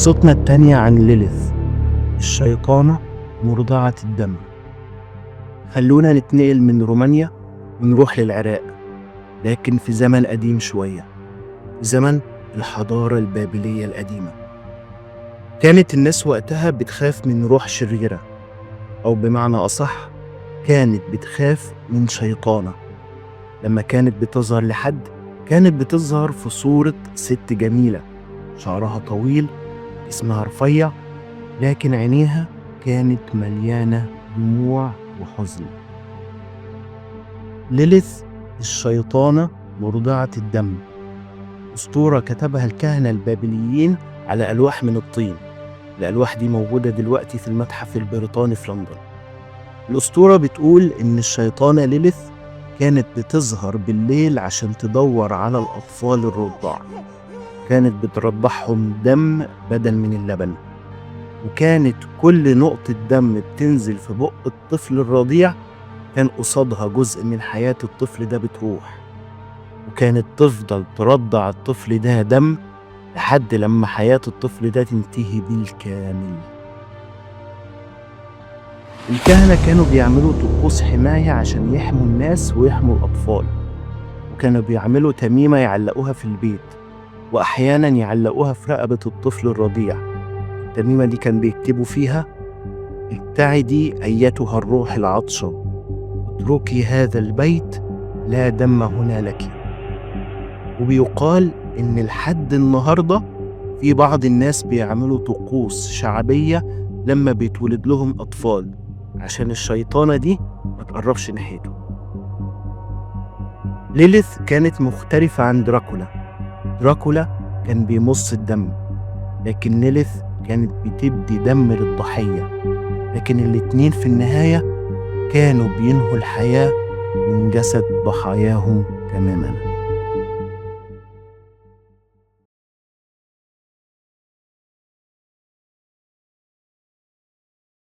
قصتنا التانية عن ليليث الشيطانة مرضعة الدم. خلونا نتنقل من رومانيا ونروح للعراق، لكن في زمن قديم شوية، زمن الحضارة البابلية القديمة. كانت الناس وقتها بتخاف من روح شريرة، أو بمعنى أصح كانت بتخاف من شيطانة. لما كانت بتظهر لحد كانت بتظهر في صورة ست جميلة، شعرها طويل، جسمها رفيع، لكن عينيها كانت مليانة دموع وحزن. ليليث الشيطانة مرضعة الدم، أسطورة كتبها الكهنة البابليين على ألواح من الطين. الألواح دي موجودة دلوقتي في المتحف البريطاني في لندن. الأسطورة بتقول إن الشيطانة ليليث كانت بتظهر بالليل عشان تدور على الأطفال الرضع، كانت بترضعهم دم بدل من اللبن، وكانت كل نقطة دم بتنزل في بق الطفل الرضيع كان قصادها جزء من حياة الطفل ده بتروح، وكانت تفضل ترضع الطفل ده دم لحد لما حياة الطفل ده تنتهي بالكامل. الكهنة كانوا بيعملوا طقوس حماية عشان يحموا الناس ويحموا الأطفال، وكانوا بيعملوا تميمة يعلقوها في البيت، وأحيانا يعلقوها في رقبة الطفل الرضيع. التميمة دي كان بيكتبوا فيها: ابتعدي أيتها الروح العطشة، اتركي هذا البيت، لا دم هنا لك. وبيقال إن لحد النهاردة في بعض الناس بيعملوا طقوس شعبية لما بيتولد لهم أطفال عشان الشيطانة دي ما تقربش ناحيته. ليليث كانت مختلفة عن دراكولا. دراكولا كان بيمص الدم، لكن ليليث كانت بتدي دم للضحية، لكن الاتنين في النهاية كانوا بينهوا الحياة من جسد ضحاياهم تماما.